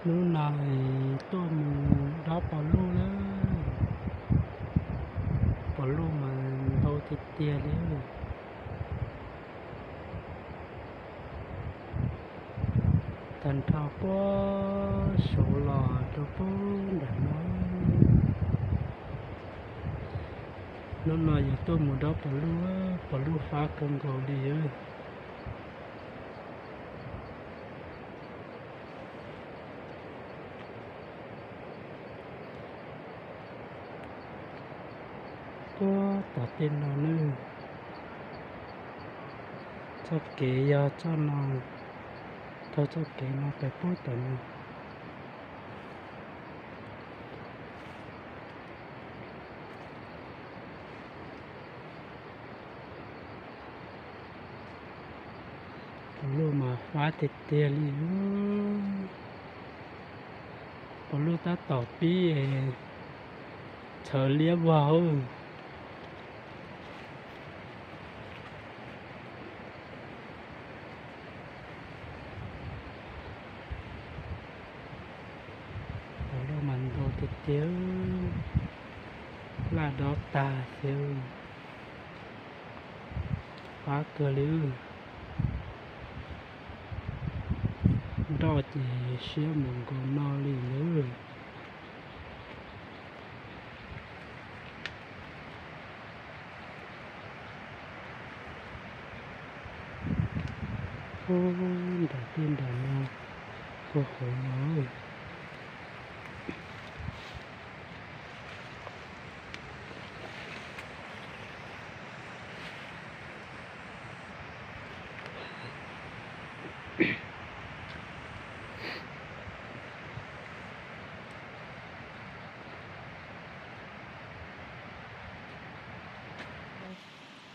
Hnub no tuaj mus dob pov luj lawm. Pov luj mas ntau tiag tiag li. Tag nrho puag saud los rau puag nram no. Hnub no yus tuaj mus dob pov luj, pov luj fab kawg nkaus li. Puag tom tej no na, txoj kev yog txoj no, taug txoj kev no pem puag tom no. Pov luj mas fab tiag tiag li. Pov luj tab tom pib txhawv liab vog. Pov luj mas ntau tiag tiag, laj dob tag xwb. Fab kawg li. Nroj ces siab mus nkaus no li lawm. Puag nram tej nram no, puag hauv no.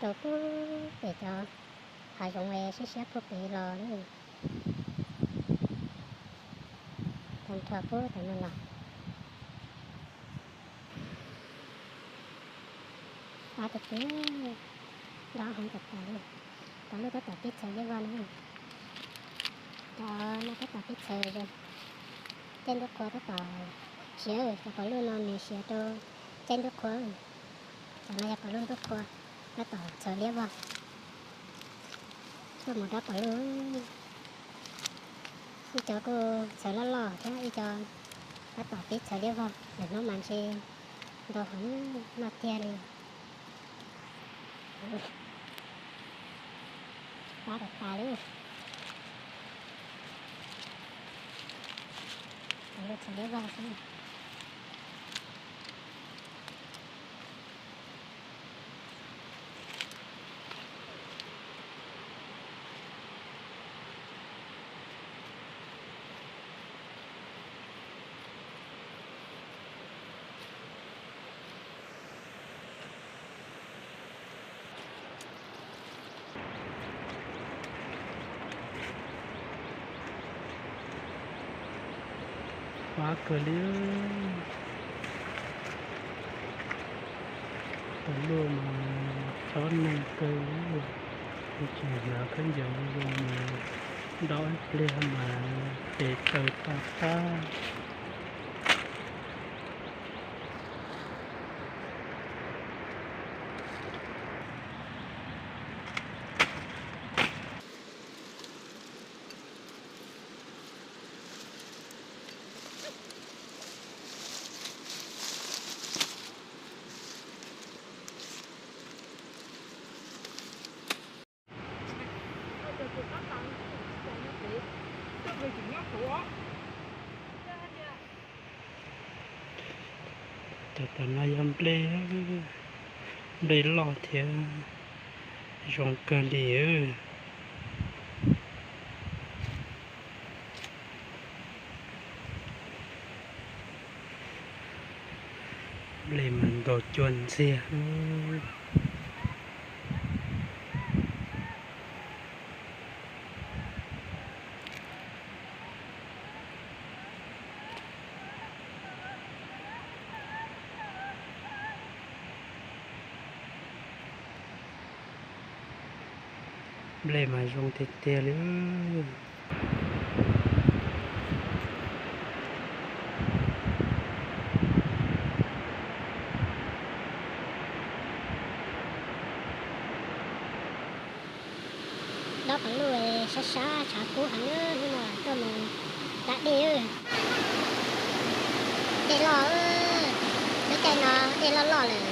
Rau puag pem cov hav zoov siab siab puag pem los lawm. Tag nrho puag tom no los. Fab tiag tiag, dob heev tas tas li. Pov luj tab tom pib txhawv liab vog na. Cov no tab tom pib txhawv zoo. Caij ntuj qhua tab tom siav, cov pov luj no nws siav rau caij ntuj qhua. Cov no yog pov luj ntuj qhua, tab tom txhawv liab vog. Tuaj mus dob pov luj, ib co kuj txhawv loj loj thiab ib co tab tom pib txhawv liab vog. Lwm hnub mas ntshe ntau heev no tiag li. Fab tas tas li. Pov luj txhawv liab vog xwb. Fab kawg li. Pov luj mas chob neeg kawg li. Tseem hnav khaub ncaws zoo mas dob ib pliag mas tes taw tag tag. Tam tam no yog nplej, nplej loj thiab zoo kawg li. Nplej mas nkaus cuag ntxiag. Nplej mas zoo tiag tiag li. Tshav kub heev, hnub no tuaj mus da dej. Dej loj, lub caij no dej loj loj lawm,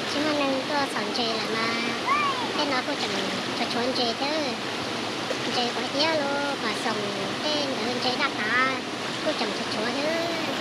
tsis muaj neeg tuaj txhom ntses lawm mas tej no kuj tseem tshuav tshuav ntses thiab. Ntses quav iab los quav xoom tej ntawd, ntses daj qav kuj tseem tshuav tshuav thiab.